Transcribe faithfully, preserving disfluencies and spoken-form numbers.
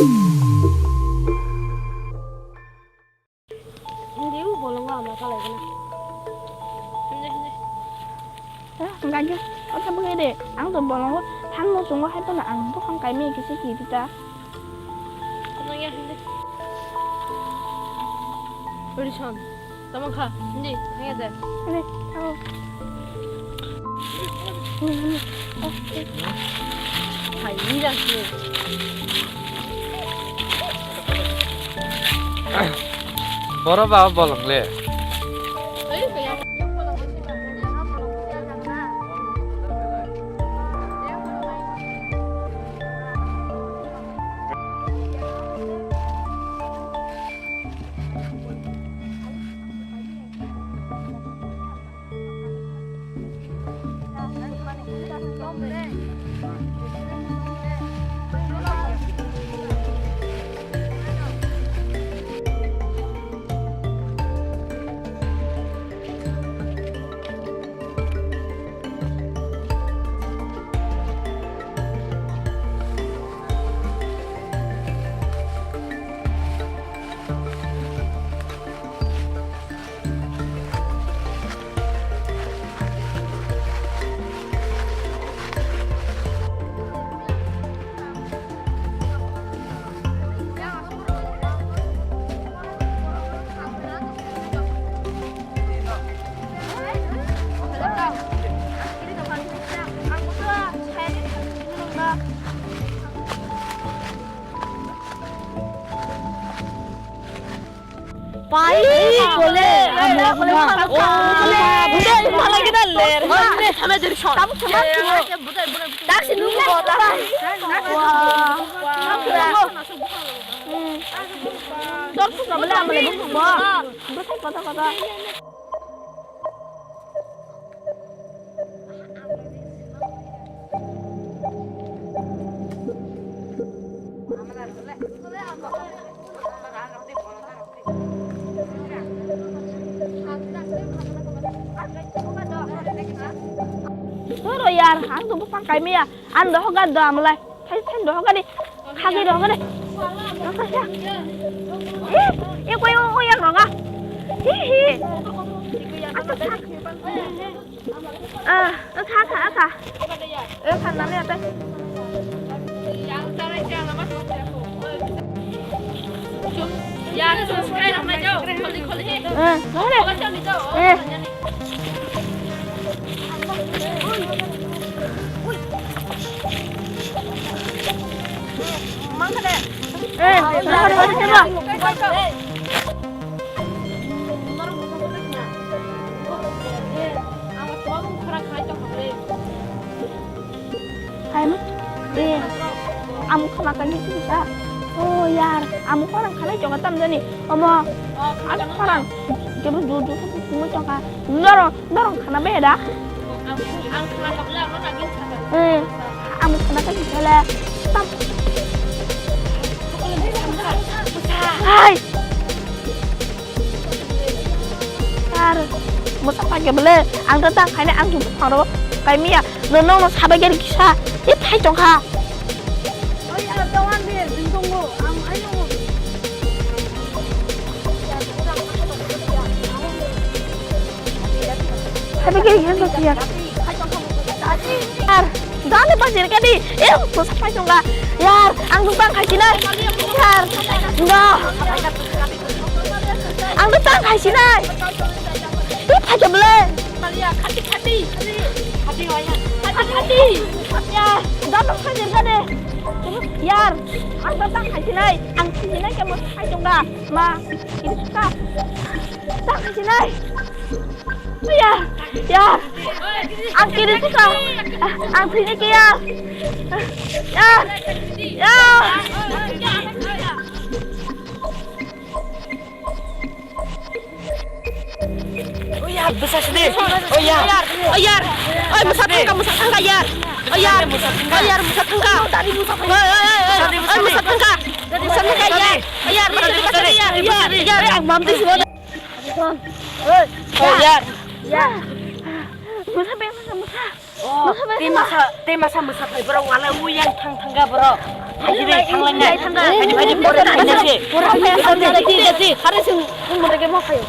Hindi, u bolong wa ama kalai gana. Hindi, hindi. Eh, enggak aja. Kota begini deh. Ang tuh bolong wa, han lo sungguh hai pernah ang tuh kan kayak mie kisi kiri ta. Tenang ya, hindi. Udah, son. Tamo kha, hindi, hanya deh. Hindi, tamo. Hai, ini dah sih. Boro ba bolong le. Pai, kole, amo, kole, kole, kole. Udah, malah kita ler. Tamu sama diri shot. Tamu sama diri. Taksi nunggu kota. Wah. Hmm. Dorsu sama le, amo le, bu, bu. Bu, kota, kota. Toro yar, ang tu bupang kai mia, ang doho gado amlai. Thai, thai, dohor gari. Khagi dohor gari. Dohor gari. Eh, eh, koi, oh, oh, yang ronga. Hi, hi. Ata, ata. Ah, ata, ata, ata. Eh, khan nani ata. Ya, subscribe, kholi, kholi. Eh, dohor gari. Eh. Hai ma? Eh, amo khana kani sini sa. Oh yar, amo khorang khanai chonga tam jani. Omo, amo khorang. Kebo jor jor khe sungwi chonga. Norok, norok khana be da? Eh, amo khana kani sala. Tam. Hai. Ar, mosa paikha bele, ang ta tang khaina ang tu pharo kai miya, no no no sabai gari kisa, e phai tong kha. Oi, ar tawan de, jing tongo, ang ayo. Sabai gari kisa to siya. Ar, dale pa jerka di, e, mosa phai tong kha. Yar, ang tu tang khai sinai. Yar, no. Ang tu tang khai sinai. Twi phaikha bwle. Khati, khati. Khati, khati. Yar, dam dam kha jerga de. Yar, ang ta tang khai sinai. Ang khai sinai khe mo khai tong da. Ma, ini ka. Tang khai sinai. Yar, yar. Ang kiri tu ka. Ang sini khe yar. Yar. Yar. Oya, bwsa sidi. Oya. Oya. Oy, mwsa thangkha, mwsa thangkha, yar. Oya. Oya, mwsa thangkha. Oy, oy, oy, oy. Oy, mwsa thangkha. Mwsa thangkha, yar. Oya, mwsa thangkha, yar. Yar, yar. Ang mam tisi. Oy, yar. Yar. Mwsa beng, mwsa, mwsa. Oh, tei masa, tei masa mwsa phai borok wala ui yang thang thangga borok. Phaidi, thanglangnai. Phaidi, phaidi, pore thanglangnai se. Pore thanglangnai se. Pore thanglangnai se. Are sung, sung mode ke mo khayo.